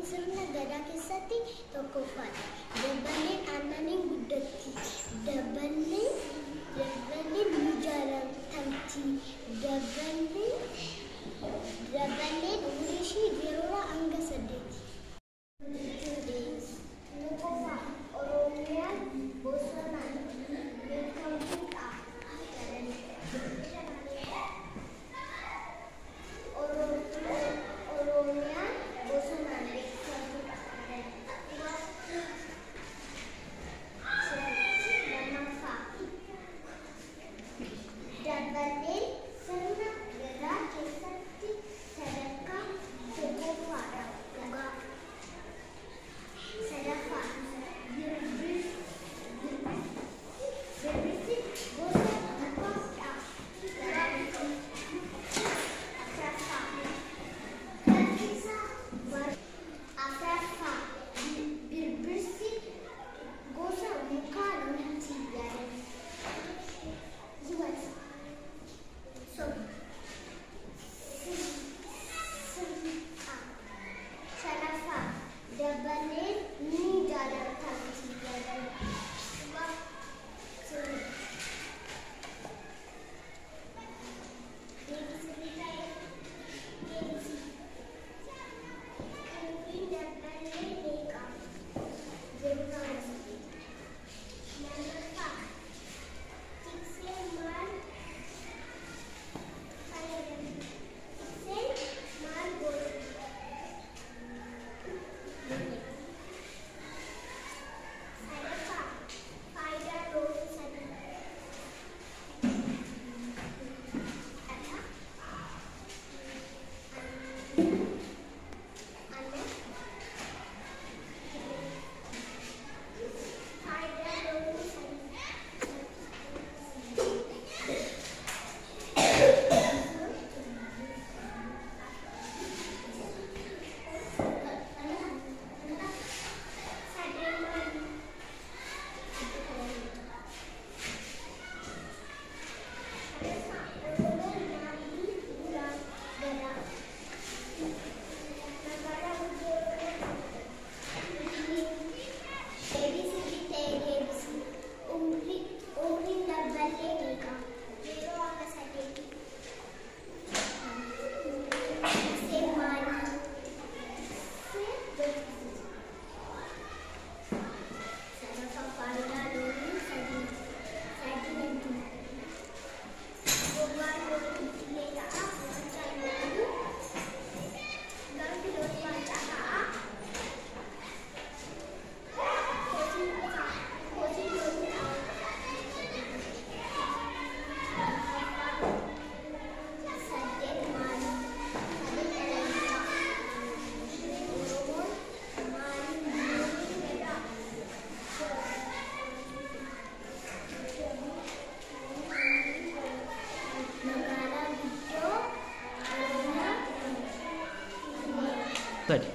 Sirna Gadaa keessatti tokkoffaadha. Dabballeen aannaniin guddatti. Dabballeen ni jaalatamti. Dabballeen umurii ishii 0 hanga 8. Tokkoffaa, Oromiyaan bosonaan beekamtuudha. Oromiyaan bosonaan beekamtuudha. Lammaffaa, Dabballeen sirna Gadaa keessatti sadarkaa tokkoffaadha. Dhugaa. Sadaffaa, birbirsi gosa mukaadha. Afraffaa, birbirsi gosa mukaa miti. Shanaffaa, dabballeen ni jaalatamti. Umriin dabballee meeqa? 0 hanga 8. Lammaffaa, tikseen maal fayyadamti? Tikseen maal godhu? Sadaffaa, faayidaa loonii sadii. Dhadhaa, aannan, faayidaa loonii sadii. Sadeen maali? Sadaffaa, Oromoon maaliin bulaa Gadaa? Magaalaa guddoo Oromiyaa. Deebii sirrii ta'e deebisi. Umriin dabballee meeqa? 0 hanga 8. Tikseen maali? Tikseen birbirsa. Sadaffaa, faayidaa loonii sadii. Sadii hedduu. Gogaan loonii ulee ta'a. Macaa loonii. Gaanfi loonii macaa ta'a. Kosii ta'a. Kosii loonii ta'a. Saddeet maali? Saddeet dhala. Oromoon maaliin bulaa? Magaalaa guddoo Oromiyaa. Sadi.